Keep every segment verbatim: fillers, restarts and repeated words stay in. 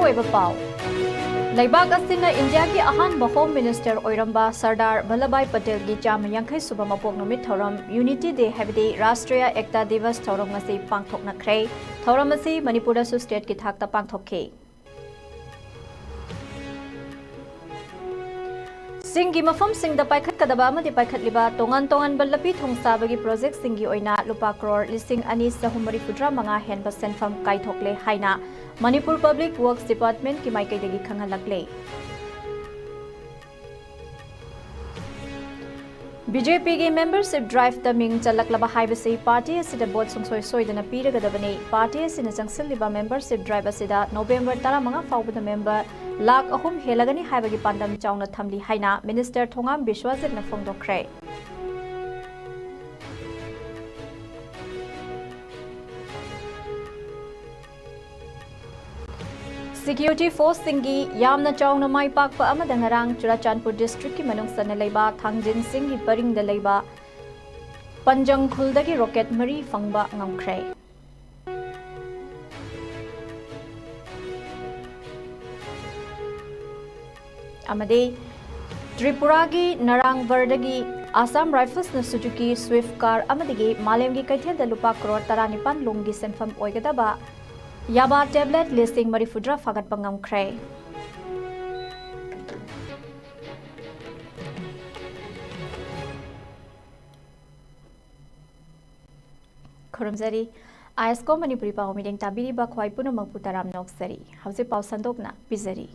ꯑꯣꯏꯕ ꯄꯥꯎ꯫ ꯂꯩꯕꯥꯛ ꯑꯁꯤꯅ ꯏꯟꯗꯤꯌꯥꯒꯤ ꯑꯍꯥꯟꯕ ꯍꯣꯝ ꯃꯤꯅꯤꯁꯇꯔ ꯑꯣꯏꯔꯝꯕ ꯁꯔꯗꯥꯔ ꯚꯜꯂꯚꯚꯥꯏ ꯄꯇꯦꯜꯒꯤ ꯆꯥꯝꯃ ꯌꯥꯡꯈꯩ ꯁꯨꯕ ꯃꯄꯣꯛ ꯅꯨꯃꯤꯠ ꯊꯧꯔꯝ ꯌꯨꯅꯤꯇꯤ ꯗꯦ, ꯍꯥꯏꯕꯗꯤ ꯔꯥꯁꯇ꯭ꯔꯤꯌꯥ ꯑꯦꯛꯇꯥ ꯗꯤꯚꯁ ꯊꯧꯔꯝ ꯉꯁꯤ ꯄꯥꯡꯊꯣꯛꯅꯈ꯭ꯔꯦ꯫ ꯊꯧꯔꯝ ꯑꯁꯤ ꯃꯅꯤꯄꯨꯔꯗꯁꯨ ꯁ꯭ꯇꯦꯠꯀꯤ ꯊꯥꯛꯇ ꯄꯥꯡꯊꯣꯛꯈꯤ꯫ ꯆꯤꯡꯒꯤ ꯃꯐꯝꯁꯤꯡꯗ ꯄꯥꯏꯈꯠꯀꯗꯕ ꯑꯃꯗꯤ ꯄꯥꯏꯈꯠꯂꯤꯕ ꯇꯣꯉꯥꯟ ꯇꯣꯉꯥꯟꯕ ꯂꯝꯕꯤ ꯊꯣꯡ ꯁꯥꯕꯒꯤ ꯄ꯭ꯔꯣꯖꯦꯛꯁꯤꯡꯒꯤ ꯑꯣꯏꯅ ꯂꯨꯄꯥ ꯀ꯭ꯔꯣꯔ ꯂꯤꯁꯤꯡ ꯑꯅꯤ ꯆꯍꯨꯝ ꯃꯔꯤꯐꯨꯇꯔꯥ ꯃꯉꯥ ꯍꯦꯟꯕ ꯁꯦꯟꯐꯝ ꯀꯥꯏꯊꯣꯛꯂꯦ ꯍꯥꯏꯅ ꯃꯅꯤꯄꯨꯔ ꯄꯕ꯭ꯂꯤꯛ ꯋꯔꯛꯁ ꯗꯤꯄꯥꯔꯠꯃꯦꯟꯠꯀꯤ ꯃꯥꯏꯀꯩꯗꯒꯤ ꯈꯪꯍꯜꯂꯛꯂꯦ꯫ ꯕꯤ ꯖꯦ ꯄꯤꯒꯤ ꯃꯦꯝꯕꯔꯁꯤꯞ ꯗ꯭ꯔꯥꯏꯚꯇ ꯃꯤꯡ ꯆꯜꯂꯛꯂꯕ ꯍꯥꯏꯕꯁꯤ ꯄꯥꯔꯇꯤ ꯑꯁꯤꯗ ꯚꯣꯠ ꯁꯨꯡꯁꯣꯏ ꯁꯣꯏꯗꯅ ꯄꯤꯔꯒꯗꯕꯅꯤ꯫ ꯄꯥꯔꯇꯤ ꯑꯁꯤꯅ ꯆꯪꯁꯤꯜꯂꯤꯕ ꯃꯦꯝꯕꯔꯁꯤꯞ ꯗ꯭ꯔꯥꯏꯚ ꯑꯁꯤꯗ ꯅꯣꯕꯦꯝꯕꯔ ꯇꯔꯥꯃꯉꯥ ꯐꯥꯎꯕꯗ ꯃꯦꯝꯕꯔ ꯂꯥꯈ ꯑꯍꯨꯝ ꯍꯦꯜꯂꯒꯅꯤ ꯍꯥꯏꯕꯒꯤ ꯄꯥꯟꯗꯝ ꯆꯥꯎꯅ ꯊꯝꯂꯤ ꯍꯥꯏꯅ ꯃꯤꯅꯤꯁꯇꯔ ꯊꯣꯉꯥꯝ ꯕꯤꯁ꯭ꯋꯖꯤꯠꯅ ꯐꯣꯡꯗꯣꯛꯈ꯭ꯔꯦ꯫ ꯁꯦꯀ꯭ꯌꯨꯔꯤꯇꯤ ꯐꯣꯔꯁꯁꯤꯡꯒꯤ ꯌꯥꯝꯅ ꯆꯥꯎꯅ ꯃꯥꯏ ꯄꯥꯛꯄ ꯑꯃꯗ ꯉꯔꯥꯡ ꯆꯨꯔꯥꯆꯥꯟꯄꯨꯔ ꯗꯤꯁꯇ꯭ꯔꯤꯛꯀꯤ ꯃꯅꯨꯡ ꯆꯟꯅ ꯂꯩꯕ ꯊꯥꯡꯖꯤꯟ ꯆꯤꯡꯒꯤ ꯄꯔꯤꯡꯗ ꯂꯩꯕ ꯄꯟꯖꯪ ꯈꯨꯜꯗꯒꯤ ꯔꯣꯀꯦꯠ ꯃꯔꯤ ꯐꯪꯕ ꯉꯝꯈ꯭ꯔꯦ꯫ ꯑꯃꯗꯤ ꯇ꯭ꯔꯤꯄꯨꯔꯥꯒꯤ ꯅꯔꯥꯡꯕꯔꯗꯒꯤ ꯑꯁꯥꯝ ꯔꯥꯏꯐꯜꯁꯅ ꯁꯨꯖꯨꯀꯤ ꯁ꯭ꯋꯤꯐ ꯀꯥꯔ ꯑꯃꯗꯒꯤ ꯃꯥꯂꯦꯝꯒꯤ ꯀꯩꯊꯦꯜꯗ ꯂꯨꯄꯥ ꯀ꯭ꯔꯣꯔ ꯇꯔꯥꯅꯤꯄꯥꯟ ꯂꯣꯝꯒꯤ ꯁꯦꯟꯐꯝ ꯑꯣꯏꯒꯗꯕ ꯌꯥꯕꯥ ꯇꯦꯕ꯭ꯂꯦꯠ ꯂꯤꯁꯤꯡ ꯃꯔꯤꯐꯨꯇꯔꯥ ꯐꯥꯒꯠꯄ ꯉꯝꯈ꯭ꯔꯦ꯫ ꯈꯨꯔꯨꯝꯖꯔꯤ꯫ ꯑꯥꯏ ꯑꯦꯁ ꯀꯣ ꯃꯅꯤꯄꯨꯔꯤ ꯄꯥꯎ ꯃꯤꯠꯌꯦꯡ ꯇꯥꯕꯤꯔꯤꯕ ꯈ꯭ꯋꯥꯏ ꯄꯨꯝꯅꯃꯛꯄꯨ ꯇꯔꯥꯝꯅ ꯑꯣꯛꯆꯔꯤ꯫ ꯍꯧꯖꯤꯛ ꯄꯥꯎ ꯁꯟꯗꯣꯛꯅ ꯄꯤꯖꯔꯤ꯫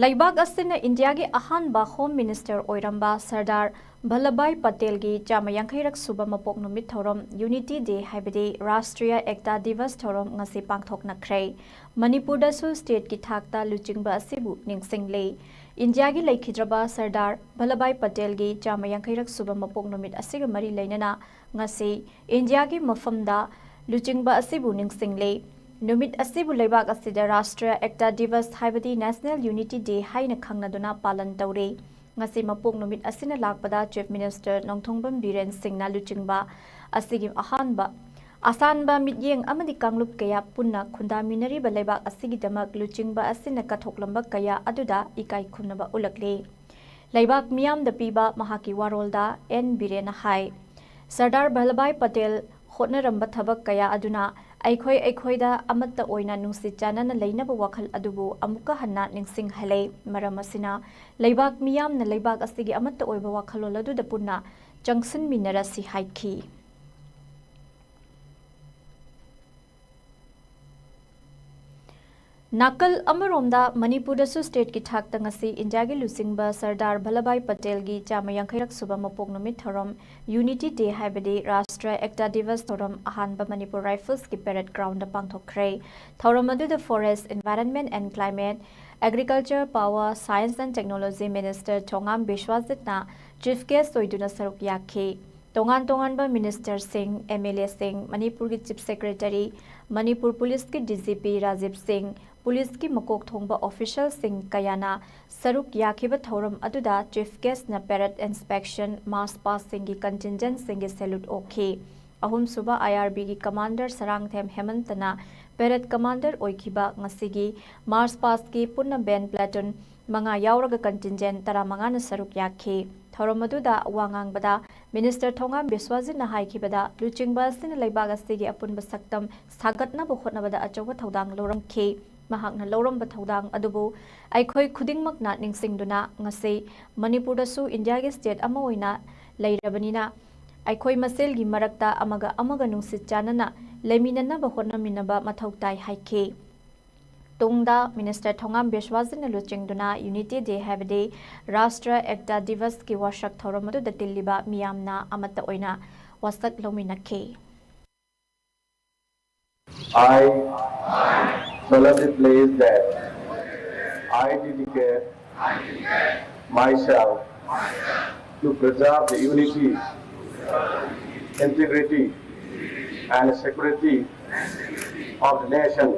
ꯂꯩꯕꯥꯛ ꯑꯁꯤꯅ ꯏꯟꯗꯤꯌꯥꯒꯤ ꯑꯍꯥꯟꯕ ꯍꯣꯝ ꯃꯤꯅꯤꯁꯇꯔ ꯑꯣꯏꯔꯝꯕ ꯁꯔꯗꯥꯔ ꯚꯜꯂꯚꯚꯥꯏ ꯄꯇꯦꯜꯒꯤ ꯆꯥꯝꯃ ꯌꯥꯡꯈꯩꯔꯛ ꯁꯨꯕ ꯃꯄꯣꯛ ꯅꯨꯃꯤꯠ ꯊꯧꯔꯝ ꯌꯨꯅꯤꯇꯤ ꯗꯦ, ꯍꯥꯏꯕꯗꯤ ꯔꯥꯁꯇ꯭ꯔꯤꯌꯥ ꯑꯦꯛꯇꯥ ꯗꯤꯚꯁ ꯊꯧꯔꯝ ꯉꯁꯤ ꯄꯥꯡꯊꯣꯛꯅꯈ꯭ꯔꯦ꯫ ꯃꯅꯤꯄꯨꯔꯗꯁꯨ ꯁ꯭ꯇꯦꯠꯀꯤ ꯊꯥꯛꯇ ꯂꯨꯆꯤꯡꯕ ꯑꯁꯤꯕꯨ ꯅꯤꯡꯁꯤꯡꯂꯤ꯫ ꯏꯟꯗꯤꯌꯥꯒꯤ ꯂꯩꯈꯤꯗ꯭ꯔꯕ ꯁꯔꯗꯥꯔ ꯚꯜꯂꯚꯚꯥꯏ ꯄꯇꯦꯜꯒꯤ ꯆꯥꯝꯃ ꯌꯥꯡꯈꯩꯔꯛ ꯁꯨꯕ ꯃꯄꯣꯛ ꯅꯨꯃꯤꯠ ꯑꯁꯤꯒ ꯃꯔꯤ ꯂꯩꯅꯅ ꯉꯁꯤ ꯏꯟꯗꯤꯌꯥꯒꯤ ꯃꯐꯝꯗ ꯂꯨꯆꯤꯡꯕ ꯑꯁꯤꯕꯨ ꯅꯤꯡꯁꯤꯡꯂꯤ꯫ ꯅꯨꯃꯤꯠ ꯑꯁꯤꯕꯨ ꯂꯩꯕꯥꯛ ꯑꯁꯤꯗ ꯔꯥꯁꯇ꯭ꯔꯤꯌꯥ ꯑꯦꯛꯇꯥ ꯗꯤꯚꯁ, ꯍꯥꯏꯕꯗꯤ ꯅꯦꯁꯅꯦꯜ ꯌꯨꯅꯤꯇꯤ ꯗꯦ ꯍꯥꯏꯅ ꯈꯪꯅꯗꯨꯅ ꯄꯥꯂꯟ ꯇꯧꯔꯤ꯫ ꯉꯁꯤ ꯃꯄꯣꯛ ꯅꯨꯃꯤꯠ ꯑꯁꯤꯅ ꯂꯥꯛꯄꯗ ꯆꯤꯐ ꯃꯤꯅꯤꯁꯇꯔ ꯅꯣꯡꯊꯣꯝꯕꯝ ꯕꯤꯔꯦꯟ ꯁꯤꯡꯅ ꯂꯨꯆꯤꯡꯕ ꯑꯁꯤꯒꯤ ꯑꯍꯥꯟꯕ ꯑꯁꯥꯟꯕ ꯃꯤꯠꯌꯦꯡ ꯑꯃꯗꯤ ꯀꯥꯡꯂꯨꯞ ꯀꯌꯥ ꯄꯨꯟꯅ ꯈꯨꯟꯗꯥꯃꯤꯟꯅꯔꯤꯕ ꯂꯩꯕꯥꯛ ꯑꯁꯤꯒꯤꯗꯃꯛ ꯂꯨꯆꯤꯡꯕ ꯑꯁꯤꯅ ꯀꯠꯊꯣꯛꯂꯝꯕ ꯀꯌꯥ ꯑꯗꯨꯗ ꯏꯀꯥꯏ ꯈꯨꯝꯅꯕ ꯎꯠꯂꯛꯂꯤ꯫ ꯂꯩꯕꯥꯛ ꯃꯤꯌꯥꯝꯗ ꯄꯤꯕ ꯃꯍꯥꯛꯀꯤ ꯋꯥꯔꯣꯜꯗ ꯑꯦꯟ ꯕꯤꯔꯦꯟꯅ ꯍꯥꯏ, ꯁꯔꯗꯥꯔ ꯚꯜꯂꯚꯚꯥꯏ ꯄꯇꯦꯜ ꯍꯣꯠꯅꯔꯝꯕ ꯊꯕꯛ ꯀꯌꯥ ꯑꯗꯨꯅ ꯑꯩꯈꯣꯏ ꯑꯩꯈꯣꯏꯗ ꯑꯃꯠꯇ ꯑꯣꯏꯅ ꯅꯨꯡꯁꯤ ꯆꯥꯟꯅꯅ ꯂꯩꯅꯕ ꯋꯥꯈꯜ ꯑꯗꯨꯕꯨ ꯑꯃꯨꯛꯀ ꯍꯟꯅ ꯅꯤꯡꯁꯤꯡꯍꯜꯂꯦ꯫ ꯃꯔꯝ ꯑꯁꯤꯅ ꯂꯩꯕꯥꯛ ꯃꯤꯌꯥꯝꯅ ꯂꯩꯕꯥꯛ ꯑꯁꯤꯒꯤ ꯑꯃꯠꯇ ꯑꯣꯏꯕ ꯋꯥꯈꯜꯂꯣꯟ ꯑꯗꯨꯗ ꯄꯨꯟꯅ ꯆꯪꯁꯤꯟꯃꯤꯟꯅꯔꯁꯤ ꯍꯥꯏꯈꯤ꯫ ꯅꯥꯀꯜ ꯑꯃꯔꯣꯝꯗ ꯃꯅꯤꯄꯨꯔꯗꯁꯨ ꯁ꯭ꯇꯦꯠꯀꯤ ꯊꯥꯛꯇ ꯉꯁꯤ ꯏꯟꯗꯤꯌꯥꯒꯤ ꯂꯨꯆꯤꯡꯕ ꯁꯔꯗꯥꯔ ꯚꯜꯂꯚꯚꯥꯏ ꯄꯇꯦꯜꯒꯤ ꯆꯥꯝꯃ ꯌꯥꯡꯈꯩꯔꯛ ꯁꯨꯕ ꯃꯄꯣꯛ ꯅꯨꯃꯤꯠ ꯊꯧꯔꯝ, ꯌꯨꯅꯤꯇꯤ ꯗꯦ ꯍꯥꯏꯕꯗꯤ ꯔꯥꯁꯇ꯭ꯔ ꯑꯦꯛꯇꯥ ꯗꯤꯚꯁ ꯊꯧꯔꯝ ꯑꯍꯥꯟꯕ ꯃꯅꯤꯄꯨꯔ ꯔꯥꯏꯐꯜꯁꯀꯤ ꯄꯦꯔꯦꯗ ꯒ꯭ꯔꯥꯎꯟꯗ ꯄꯥꯡꯊꯣꯛꯈ꯭ꯔꯦ꯫ ꯊꯧꯔꯝ ꯑꯗꯨꯗ forest, environment and climate, agriculture, power, science and technology minister Thongam ꯕꯤꯁ꯭ꯋꯥꯖꯤꯠꯅ ꯆꯤꯐ ꯒꯦꯁ ꯑꯣꯏꯗꯨꯅ ꯁꯔꯨꯛ ꯌꯥꯈꯤ꯫ ꯇꯣꯉꯥꯟ ꯇꯣꯉꯥꯟꯕ ꯃꯤꯅꯤꯁꯇꯔꯁꯤꯡ, ꯑꯦꯝ ꯑꯦꯜ ꯑꯦꯁꯤꯡ, ꯃꯅꯤꯄꯨꯔꯒꯤ ꯆꯤꯐ ꯁꯦꯀ꯭ꯔꯦꯇꯔꯤ, ꯃꯅꯤꯄꯨꯔ ꯄꯨꯂꯤꯁꯀꯤ ꯗꯤ ꯖꯤ ꯄꯤ ꯔꯥꯖꯤꯕ ꯁꯤꯡ, ꯄꯨꯂꯤꯁꯀꯤ ꯃꯀꯣꯛ ꯊꯣꯡꯕ ꯑꯣꯐꯤꯁꯤꯌꯦꯜꯁꯤꯡ ꯀꯌꯥꯅ ꯁꯔꯨꯛ ꯌꯥꯈꯤꯕ ꯊꯧꯔꯝ ꯑꯗꯨꯗ ꯆꯤꯐ ꯒꯦꯁꯅ ꯄꯦꯔꯦꯗ ꯏꯟꯁꯄꯦꯛꯁꯟ, ꯃꯥꯔꯆ ꯄꯥꯁꯁꯤꯡꯒꯤ ꯀꯟꯇꯤꯟꯖꯦꯟꯁꯤꯡꯒꯤ ꯁꯦꯂꯨꯠ ꯑꯣꯛꯈꯤ꯫ ꯑꯍꯨꯝꯁꯨꯕ ꯑꯥꯏ R ꯕꯤꯒꯤ commander Sarangthem ꯍꯦꯃꯟꯇꯅ parade commander ꯑꯣꯏꯈꯤꯕ ꯉꯁꯤꯒꯤ ꯃꯥꯔꯆ ꯄꯥꯁꯀꯤ ꯄꯨꯟꯅ ꯕꯦꯟ ꯄ꯭ꯂꯦꯇꯨꯟ ꯃꯉꯥ ꯌꯥꯎꯔꯒ ꯀꯟꯇꯤꯟꯖꯦꯟ ꯇꯔꯥꯃꯉꯥꯅ ꯁꯔꯨꯛ ꯌꯥꯈꯤ꯫ ꯊꯧꯔꯝ ꯑꯗꯨꯗ ꯋꯥ ꯉꯥꯡꯕꯗ ꯃꯤꯅꯤꯁꯇꯔ ꯊꯣꯉꯥꯝ ꯕꯤꯁ꯭ꯋꯥꯖꯤꯠꯅ ꯍꯥꯏꯈꯤꯕꯗ, ꯂꯨꯆꯤꯡꯕ ꯑꯁꯤꯅ ꯂꯩꯕꯥꯛ ꯑꯁꯤꯒꯤ ꯑꯄꯨꯟꯕ ꯁꯛꯇꯝ ꯁꯥꯒꯠꯅꯕ ꯍꯣꯠꯅꯕꯗ ꯑꯆꯧꯕ ꯊꯧꯗꯥꯡ ꯂꯧꯔꯝꯈꯤ꯫ ꯃꯍꯥꯛꯅ ꯂꯧꯔꯝꯕ ꯊꯧꯗꯥꯡ ꯑꯗꯨꯕꯨ ꯑꯩꯈꯣꯏ ꯈꯨꯗꯤꯡꯃꯛꯅ ꯅꯤꯡꯁꯤꯡꯗꯨꯅ ꯉꯁꯤ ꯃꯅꯤꯄꯨꯔꯗꯁꯨ ꯏꯟꯗꯤꯌꯥꯒꯤ ꯁ꯭ꯇꯦꯠ ꯑꯃ ꯑꯣꯏꯅ ꯂꯩꯔꯕꯅꯤꯅ ꯑꯩꯈꯣꯏ ꯃꯁꯦꯜꯒꯤ ꯃꯔꯛꯇ ꯑꯃꯒ ꯑꯃꯒ ꯅꯨꯡꯁꯤ ꯆꯥꯟꯅꯅ ꯂꯩꯃꯤꯟꯅꯅꯕ ꯍꯣꯠꯅꯃꯤꯟꯅꯕ ꯃꯊꯧ ꯇꯥꯏ ꯍꯥꯏꯈꯤ꯫ ꯇꯨꯡꯗ ꯃꯤꯅꯤꯁꯇꯔ ꯊꯣꯉꯥꯝ ꯕꯤꯁ꯭ꯋꯥꯖꯤꯠꯅ ꯂꯨꯆꯤꯡꯗꯨꯅ ꯌꯨꯅꯤꯇꯤ ꯗꯦ ꯍꯥꯏꯕꯗꯤ ꯔꯥꯁꯇ꯭ꯔ ꯑꯦꯛꯇꯥ ꯗꯤꯚꯁꯀꯤ ꯋꯥꯁꯛ ꯊꯧꯔꯝ ꯑꯗꯨꯗ ꯇꯤꯜꯂꯤꯕ ꯃꯤꯌꯥꯝꯅ ꯑꯃꯠꯇ ꯑꯣꯏꯅ ꯋꯥꯁꯛ ꯂꯧꯃꯤꯟꯅꯈꯤ꯫ I solemnly pledge that I dedicate myself to preserve the unity, integrity, and security of the nation,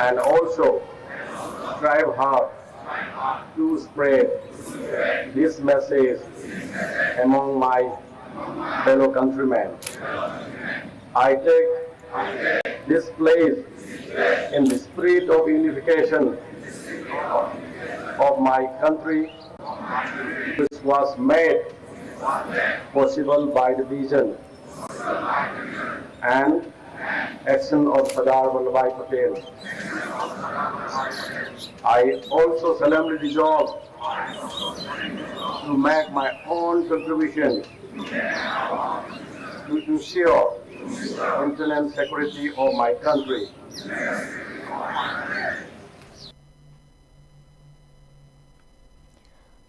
and also strive hard to spread this message among my fellow countrymen. I take this place in the spirit of unification of my country, which was made possible by the vision and action of Sardar Vallabhbhai Patel. I also solemnly resolve to make my own contribution to ensure internal security of my country.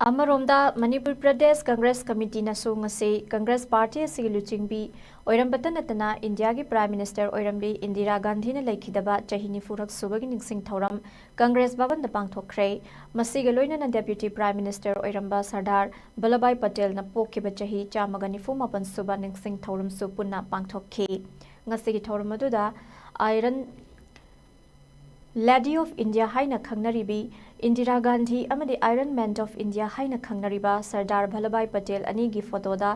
ꯑꯃꯔꯣꯝꯗ, ꯃꯅꯤꯄꯨꯔ ꯄ꯭ꯔꯗꯦꯁ ꯀꯪꯒ꯭ꯔꯦꯁ ꯀꯃꯤꯇꯤꯅꯁꯨ ꯉꯁꯤ Congress party ꯑꯁꯤꯒꯤ ꯂꯨꯆꯤꯡꯕꯤ ꯑꯣꯏꯔꯝꯕꯇ ꯅꯠꯇꯅ ꯏꯟꯗꯤꯌꯥꯒꯤ prime minister ꯑꯣꯏꯔꯝꯂꯤ Indira ꯒꯥꯟꯙꯤꯅ ꯂꯩꯈꯤꯗꯕ ꯆꯍꯤ ꯅꯤꯐꯨꯔꯛ ꯁꯨꯕꯒꯤ ꯅꯤꯡꯁꯤꯡ ꯊꯧꯔꯝ ꯀꯪꯒ꯭ꯔꯦꯁ ꯚꯕꯟꯗ ꯄꯥꯡꯊꯣꯛꯈ꯭ꯔꯦ꯫ ꯃꯁꯤꯒ ꯂꯣꯏꯅꯅ ꯗꯦꯄ꯭ꯌꯨꯇꯤ ꯄ꯭ꯔꯥꯏꯝ ꯃꯤꯅꯤꯁꯇꯔ ꯑꯣꯏꯔꯝꯕ ꯁꯔꯗꯥꯔ ꯚꯜꯂꯚꯚꯥꯏ ꯄꯇꯦꯜꯅ ꯄꯣꯛꯈꯤꯕ ꯆꯍꯤ ꯆꯥꯝꯃꯒ ꯅꯤꯐꯨ ꯃꯥꯄꯟ ꯁꯨꯕ ꯅꯤꯡꯁꯤꯡ ꯊꯧꯔꯝꯁꯨ ꯄꯨꯟꯅ ꯄꯥꯡꯊꯣꯛꯈꯤ꯫ ꯉꯁꯤꯒꯤ ꯊꯧꯔꯝ ꯑꯗꯨꯗ Iron Lady of India ꯍꯥꯏꯅ ꯈꯪꯅꯔꯤꯕꯤ ꯏꯟꯗꯤꯔꯥ ꯒꯥꯟꯙꯤ ꯑꯃꯗꯤ Iron Man of India ꯍꯥꯏꯅ ꯈꯪꯅꯔꯤꯕ ꯁꯔꯗꯥꯔ ꯚꯜꯂꯚꯚꯥꯏ ꯄꯇꯦꯜ ꯑꯅꯤꯒꯤ ꯐꯣꯇꯣꯗ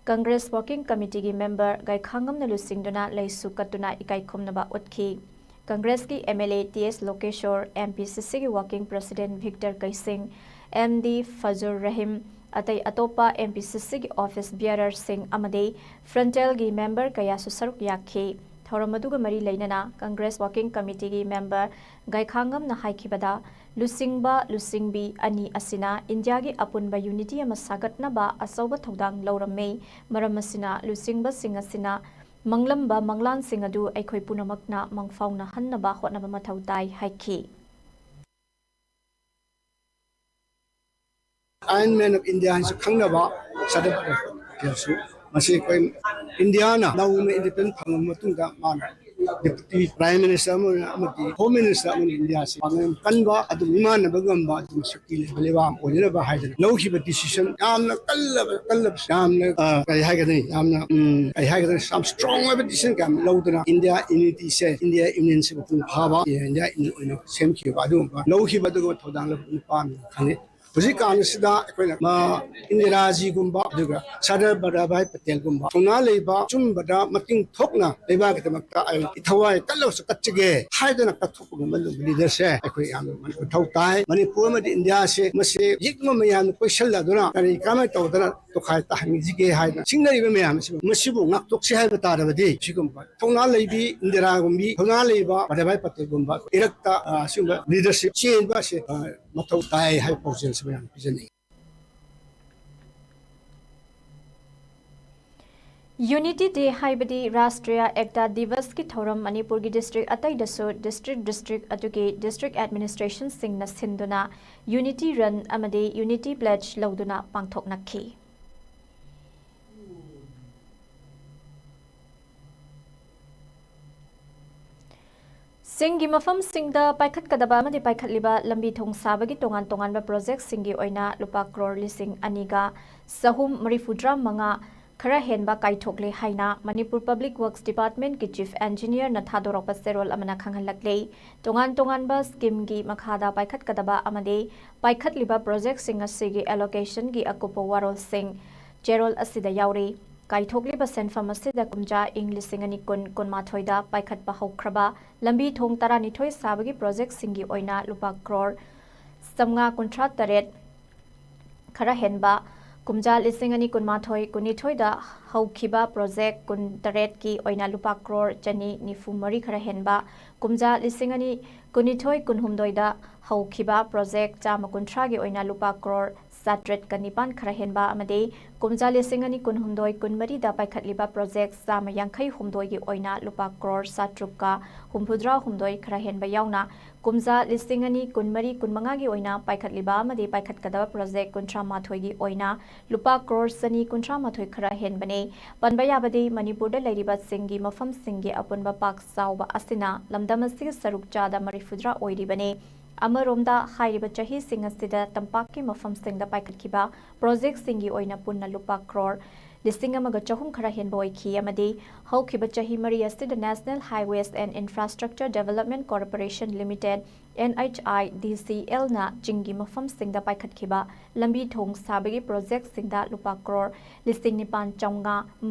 ꯀꯪꯒ꯭ꯔꯦꯁ ꯋꯥꯔꯀꯤꯡ ꯀꯃꯤꯇꯤꯒꯤ ꯃꯦꯝꯕꯔ ꯒꯥꯏꯈꯥꯉꯝꯅ ꯂꯨꯆꯤꯡꯗꯨꯅ ꯂꯩꯁꯨ ꯀꯠꯇꯨꯅ ꯏꯀꯥꯏ ꯈꯨꯝꯅꯕ ꯎꯠꯈꯤ꯫ ꯀꯪꯒ꯭ꯔꯦꯁꯀꯤ M L A T S Lokeshor, M P C ꯁꯤꯒꯤ working president Victor Keishing, M D Fazur Rahim, ꯑꯇꯩ ꯑꯇꯣꯞꯄ ꯑꯦꯝ ꯄꯤ ꯁꯤ ꯁꯤꯒꯤ ꯑꯣꯐꯤꯁ ꯕꯤꯌꯔꯔꯁꯤꯡ ꯑꯃꯗꯤ ꯐ꯭ꯔꯟꯇꯦꯜꯒꯤ ꯃꯦꯝꯕꯔ ꯀꯌꯥꯁꯨ ꯁꯔꯨꯛ ꯌꯥꯈꯤ꯫ ꯊꯧꯔꯝ ꯑꯗꯨꯒ ꯃꯔꯤ ꯂꯩꯅꯅ ꯀꯪꯒ꯭ꯔꯦꯁ ꯋꯥꯔꯀꯤꯡ ꯀꯃꯤꯇꯤꯒꯤ ꯃꯦꯝꯕꯔ ꯒꯥꯏꯈꯥꯉꯝꯅ ꯍꯥꯏꯈꯤꯕꯗ, ꯂꯨꯆꯤꯡꯕ ꯂꯨꯆꯤꯡꯕꯤ ꯑꯅꯤ ꯑꯁꯤꯅ ꯏꯟꯗꯤꯌꯥꯒꯤ ꯑꯄꯨꯟꯕ ꯌꯨꯅꯤꯇꯤ ꯑꯃ ꯁꯥꯒꯠꯅꯕ ꯑꯆꯧꯕ ꯊꯧꯗꯥꯡ ꯂꯧꯔꯝꯃꯤ꯫ ꯃꯔꯝ ꯑꯁꯤꯅ, ꯂꯨꯆꯤꯡꯕꯁꯤꯡ ꯑꯁꯤꯅ ꯃꯪꯂꯝꯕ ꯃꯪꯂꯥꯟꯁꯤꯡ ꯑꯗꯨ ꯑꯩꯈꯣꯏ ꯄꯨꯝꯅꯃꯛꯅ ꯃꯪꯐꯥꯎꯅꯍꯟꯅꯕ ꯍꯣꯠꯅꯕ ꯃꯊꯧ ꯇꯥꯏ ꯍꯥꯏꯈꯤ꯫ Iron Man of India ꯍꯥꯏꯅꯁꯨ ꯈꯪꯅꯕ ꯁꯔꯗꯥꯔ ꯄꯇꯦꯜꯁꯨ ꯃꯁꯤ ꯑꯩꯈꯣꯏ ꯏꯟꯗꯤꯌꯥꯅ ꯅꯧꯅ ꯏꯟꯗꯤꯄꯦꯟꯗꯦꯟ ꯐꯪꯂꯕ ꯃꯇꯨꯡꯗ ꯃꯥꯅ ꯗꯦꯄ꯭ꯌꯨꯇꯤ ꯄ꯭ꯔꯥꯏꯝ ꯃꯤꯅꯤꯁꯇꯔ ꯑꯃ ꯑꯣꯏꯅ ꯑꯃꯗꯤ ꯍꯣꯝ ꯃꯤꯅꯤꯁꯇꯔ ꯑꯃ ꯑꯣꯏꯅ ꯏꯟꯗꯤꯌꯥꯁꯤ ꯄꯥꯡꯒꯜ ꯀꯟꯕ ꯑꯗꯨ ꯃꯤꯃꯥꯟꯅꯕ ꯉꯝꯕ ꯑꯗꯨꯒ ꯁꯛꯇꯤ ꯂꯩꯕ ꯂꯩꯕꯥꯛ ꯑꯃ ꯑꯣꯏꯅꯅꯕ ꯍꯥꯏꯗꯅ ꯂꯧꯈꯤꯕ ꯗꯤꯁꯤꯖꯟ ꯌꯥꯝꯅ ꯀꯜꯂꯕ ꯀꯜꯂꯕ ꯌꯥꯝꯅ ꯑ, ꯀꯔꯤ ꯍꯥꯏꯒꯗꯅꯤ ꯌꯥꯝꯅ ꯎꯝ, ꯀꯔꯤ ꯍꯥꯏꯒꯗꯅꯤ ꯌꯥꯝ ꯁ꯭ꯇꯔꯣꯡ ꯑꯣꯏꯕ ꯗꯤꯁꯤꯖꯟ ꯀꯌꯥ ꯑꯃ ꯂꯧꯗꯨꯅ ꯏꯟꯗꯤꯌꯥ ꯌꯨꯅꯤꯇꯤꯁꯦ ꯏꯟꯗꯤꯌꯥ ꯌꯨꯅꯤꯌꯟꯁꯦ ꯃꯄꯨꯡ ꯐꯥꯕ ꯏꯟꯗꯤꯌꯥ ꯌꯨꯅꯤꯌꯟ ꯑꯣꯏꯅ ꯁꯦꯝꯈꯤꯕ ꯑꯗꯨꯒꯨꯝꯕ ꯂꯧꯈꯤꯕ ꯑꯗꯨꯒꯨꯝꯕ ꯊꯧꯗꯥꯡ ꯂꯧꯕ ꯅꯨꯄꯥ ꯑꯃꯅꯤ ꯈꯪꯉꯤ꯫ ꯍꯧꯖꯤꯛꯀꯥꯟꯁꯤꯗ ꯑꯩꯈꯣꯏꯅ ꯃꯥ ꯏꯟꯗꯤꯔꯥꯖꯤꯒꯨꯝꯕ ꯑꯗꯨꯒ ꯁꯔꯗꯥꯔ ꯚꯜꯂꯚꯚꯥꯏ ꯄꯇꯦꯜꯒꯨꯝꯕ ꯊꯧꯅꯥ ꯂꯩꯕ ꯑꯆꯨꯝꯕꯗ ꯃꯇꯤꯡ ꯊꯣꯛꯅ ꯂꯩꯕꯥꯛꯀꯤꯗꯃꯛꯇ ꯑꯩ ꯊꯋꯥꯏ ꯀꯜꯂꯕꯁꯨ ꯀꯠꯆꯒꯦ ꯍꯥꯏꯗꯅ ꯀꯠꯊꯣꯛꯄ ꯉꯝꯕ ꯂꯤꯗꯔꯁꯦ ꯑꯩꯈꯣꯏ ꯌꯥꯝꯅ ꯃꯊꯧ ꯇꯥꯏ꯫ ꯃꯅꯤꯄꯨꯔ ꯑꯃꯗꯤ ꯏꯟꯗꯤꯌꯥꯁꯦ ꯃꯁꯤ ꯌꯦꯛꯅꯕ ꯃꯌꯥꯝꯅ ꯀꯣꯏꯁꯜꯂꯗꯨꯅ ꯀꯔꯤ ꯀꯃꯥꯏꯅ ꯇꯧꯗꯅ ꯇꯣꯈꯥꯏ ꯇꯥꯍꯟꯈꯤꯁꯤꯒꯦ ꯍꯥꯏꯗꯅ ꯁꯤꯡꯅꯔꯤꯕ ꯃꯌꯥꯝ ꯑꯁꯤ ꯃꯁꯤꯕꯨ ꯉꯥꯛꯊꯣꯛꯁꯤ ꯍꯥꯏꯕ ꯇꯥꯔꯕꯗꯤ ꯁꯤꯒꯨꯝꯕ ꯊꯧꯅꯥ ꯂꯩꯕꯤ ꯏꯟꯗꯤꯔꯥꯒꯨꯝꯕꯤ ꯊꯧꯅꯥ ꯂꯩꯕ ꯚꯜꯂꯚꯚꯥꯏ ꯄꯇꯦꯜꯒꯨꯝꯕ ꯏꯔꯛꯇ ꯑ, ꯁꯤꯒꯨꯝꯕ ꯂꯤꯗꯔꯁꯤꯞ ꯆꯦꯟꯕ ꯑꯁꯤ ꯑ, ꯃꯊꯧ ꯇꯥꯏ ꯍꯥꯏꯕ ꯄꯥꯎꯖꯦꯜꯁꯤ ꯃꯌꯥꯝ ꯄꯤꯖꯅꯤꯡꯏ꯫ unity day ꯍꯥꯏꯕꯗꯤ ꯔꯥꯁꯇ꯭ꯔꯤꯌꯥ ꯑꯦꯛꯇꯥ ꯗꯤꯕꯁꯀꯤ ꯊꯧꯔꯝ ꯃꯅꯤꯄꯨꯔꯒꯤ ꯗꯤꯁꯇ꯭ꯔꯤꯛ ꯑꯇꯩꯗꯁꯨ ꯗꯤꯁꯇ꯭ꯔꯤꯛ ꯗꯤꯁꯇ꯭ꯔꯤꯛ ꯑꯗꯨꯒꯤ ꯗꯤꯁꯇ꯭ꯔꯤꯛ ꯑꯦꯗꯃꯤꯅꯤꯁꯇ꯭ꯔꯦꯁꯟꯁꯤꯡꯅ ꯁꯤꯟꯗꯨꯅ unity run ꯑꯃꯗꯤ unity pledge ꯂꯧꯗꯨꯅ ꯄꯥꯡꯊꯣꯛꯅꯈꯤ꯫ ꯁꯤꯡꯒꯤ ꯃꯐꯝꯁꯤꯡꯗ ꯄꯥꯏꯈꯠꯀꯗꯕ ꯑꯃꯗꯤ ꯄꯥꯏꯈꯠꯂꯤꯕ ꯂꯝꯕꯤ ꯊꯣꯡ ꯁꯥꯕꯒꯤ ꯇꯣꯉꯥꯟ ꯇꯣꯉꯥꯟꯕ ꯄ꯭ꯔꯣꯖꯦꯛꯁꯤꯡꯒꯤ ꯑꯣꯏꯅ ꯂꯨꯄꯥ ꯀ꯭ꯔꯣꯔ ꯂꯤꯁꯤꯡ ꯑꯅꯤꯒ ꯆꯍꯨꯝ ꯃꯔꯤꯐꯨꯇꯔꯥ ꯃꯉꯥ ꯈꯔ ꯍꯦꯟꯕ ꯀꯥꯏꯊꯣꯛꯂꯦ ꯍꯥꯏꯅ ꯃꯅꯤꯄꯨꯔ ꯄꯕ꯭ꯂꯤꯛ ꯋꯔꯛꯁ ꯗꯤꯄꯥꯔꯠꯃꯦꯟꯠꯀꯤ ꯆꯤꯐ ꯏꯟꯖꯤꯅꯤꯌꯔꯅ ꯊꯥꯗꯣꯔꯛꯄ ꯆꯦꯔꯣꯜ ꯑꯃꯅ ꯈꯪꯍꯜꯂꯛꯂꯦ꯫ ꯇꯣꯉꯥꯟ ꯇꯣꯉꯥꯟꯕ ꯁ꯭ꯀꯤꯝꯒꯤ ꯃꯈꯥꯗ ꯄꯥꯏꯈꯠꯀꯗꯕ ꯑꯃꯗꯤ ꯄꯥꯏꯈꯠꯂꯤꯕ ꯄ꯭ꯔꯣꯖꯦꯛꯁꯤꯡ ꯑꯁꯤꯒꯤ ꯑꯦꯂꯣꯀꯦꯁꯟꯒꯤ ꯑꯀꯨꯞꯄ ꯋꯥꯔꯣꯜꯁꯤꯡ ꯆꯦꯔꯣꯜ ꯑꯁꯤꯗ ꯌꯥꯎꯔꯤ꯫ ꯀꯥꯏꯊꯣꯛꯂꯤꯕ ꯁꯦꯟꯐꯝ ꯑꯁꯤꯗ ꯀꯨꯝꯖꯥ ꯏꯪ ꯂꯤꯁꯤꯡ ꯑꯅꯤ ꯀꯨꯟ ꯀꯨꯟꯃꯥꯊꯣꯏꯗ ꯄꯥꯏꯈꯠꯄ ꯍꯧꯈ꯭ꯔꯕ ꯂꯝꯕꯤ ꯊꯣꯡ ꯇꯔꯥꯅꯤꯊꯣꯏ ꯁꯥꯕꯒꯤ ꯄ꯭ꯔꯣꯖꯦꯛꯁꯤꯡꯒꯤ ꯑꯣꯏꯅ ꯂꯨꯄꯥ ꯀ꯭ꯔꯣꯔ ꯆꯥꯝꯃꯉꯥ ꯀꯨꯟꯊ꯭ꯔꯥ ꯇꯔꯦꯠ ꯈꯔ ꯍꯦꯟꯕ, ꯀꯨꯝꯖꯥ ꯂꯤꯁꯤꯡ ꯑꯅꯤ ꯀꯨꯟꯃꯥꯊꯣꯏ ꯀꯨꯟꯅꯤꯊꯣꯏꯗ ꯍꯧꯈꯤꯕ ꯄ꯭ꯔꯣꯖꯦꯛ ꯀꯨꯟꯇꯔꯦꯠꯀꯤ ꯑꯣꯏꯅ ꯂꯨꯄꯥ ꯀ꯭ꯔꯣꯔ ꯆꯅꯤ ꯅꯤꯐꯨ ꯃꯔꯤ ꯈꯔ ꯍꯦꯟꯕ, ꯀꯨꯝꯖꯥ ꯂꯤꯁꯤꯡ ꯑꯅꯤ ꯀꯨꯟꯅꯤꯊꯣꯏ ꯀꯨꯟꯍꯨꯝꯗꯣꯏꯗ ꯍꯧꯈꯤꯕ ꯄ꯭ꯔꯣꯖꯦꯛ ꯆꯥꯝꯃ ꯀꯨꯟꯊ꯭ꯔꯥꯒꯤ ꯑꯣꯏꯅ ꯂꯨꯄꯥ ꯀ꯭ꯔꯣꯔ ꯆꯥꯇ꯭ꯔꯦꯠꯀ ꯅꯤꯄꯥꯟ ꯈꯔ ꯍꯦꯟꯕ ꯑꯃꯗꯤ ꯀꯨꯝꯖꯥ ꯂꯤꯁꯤꯡ ꯑꯅꯤ ꯀꯨꯟꯍꯨꯝꯗꯣꯏ ꯀꯨꯟꯃꯔꯤꯗ ꯄꯥꯏꯈꯠꯂꯤꯕ ꯄ꯭ꯔꯣꯖꯦꯛ ꯆꯥꯝꯃ ꯌꯥꯡꯈꯩ ꯍꯨꯝꯗꯣꯏꯒꯤ ꯑꯣꯏꯅ ꯂꯨꯄꯥ ꯀ꯭ꯔꯣꯔ ꯆꯥꯇ꯭ꯔꯨꯛꯀ ꯍꯨꯝꯐꯨꯇꯔꯥ ꯍꯨꯝꯗꯣꯏ ꯈꯔ ꯍꯦꯟꯕ ꯌꯥꯎꯅ ꯀꯨꯝꯖꯥ ꯂꯤꯁꯤꯡ ꯑꯅꯤ ꯀꯨꯟꯃꯔꯤ ꯀꯨꯟꯃꯉꯥꯒꯤ ꯑꯣꯏꯅ ꯄꯥꯏꯈꯠꯂꯤꯕ ꯑꯃꯗꯤ ꯄꯥꯏꯈꯠꯀꯗꯕ ꯄ꯭ꯔꯣꯖꯦꯛ ꯀꯨꯟꯊ꯭ꯔꯥ ꯃꯥꯊꯣꯏꯒꯤ ꯑꯣꯏꯅ ꯂꯨꯄꯥ ꯀ꯭ꯔꯣꯔ ꯆꯅꯤ ꯀꯨꯟꯊ꯭ꯔꯥ ꯃꯥꯊꯣꯏ ꯈꯔ ꯍꯦꯟꯕꯅꯤ꯫ ꯄꯟꯕ ꯌꯥꯕꯗꯤ ꯃꯅꯤꯄꯨꯔꯗ ꯂꯩꯔꯤꯕ ꯆꯤꯡꯒꯤ ꯃꯐꯝꯁꯤꯡꯒꯤ ꯑꯄꯨꯟꯕ ꯄꯥꯛ ꯆꯥꯎꯕ ꯑꯁꯤꯅ ꯂꯝꯗꯝ ꯑꯁꯤꯒꯤ ꯁꯔꯨꯛ ꯆꯥꯗ ꯃꯔꯤꯐꯨꯇꯔꯥ ꯑꯣꯏꯔꯤꯕꯅꯤ꯫ ꯑꯃꯔꯣꯝꯗ ꯍꯥꯏꯔꯤꯕ ꯆꯍꯤꯁꯤꯡ ꯑꯁꯤꯗ ꯇꯝꯄꯥꯛꯀꯤ ꯃꯐꯝꯁꯤꯡꯗ ꯄꯥꯏꯈꯠꯈꯤꯕ ꯄ꯭ꯔꯣꯖꯦꯛꯁꯤꯡꯒꯤ ꯑꯣꯏꯅ ꯄꯨꯟꯅ ꯂꯨꯄꯥ ꯀ꯭ꯔꯣꯔ ꯂꯤꯁꯤꯡ ꯑꯃꯒ ꯆꯍꯨꯝ ꯈꯔ ꯍꯦꯟꯕ ꯑꯣꯏꯈꯤ ꯑꯃꯗꯤ ꯍꯧꯈꯤꯕ ꯆꯍꯤ ꯃꯔꯤ ꯑꯁꯤꯗ National Highways and Infrastructure Development Corporation Limited, N H I D C L ꯅ ꯆꯤꯡꯒꯤ ꯃꯐꯝꯁꯤꯡꯗ ꯄꯥꯏꯈꯠꯈꯤꯕ ꯂꯝꯕꯤ ꯊꯣꯡ ꯁꯥꯕꯒꯤ ꯄ꯭ꯔꯣꯖꯦꯛꯁꯤꯡꯗ ꯂꯨꯄꯥ ꯀ꯭ꯔꯣꯔ ꯂꯤꯁꯤꯡ ꯅꯤꯄꯥꯟ ꯆꯥꯝꯃꯉꯥ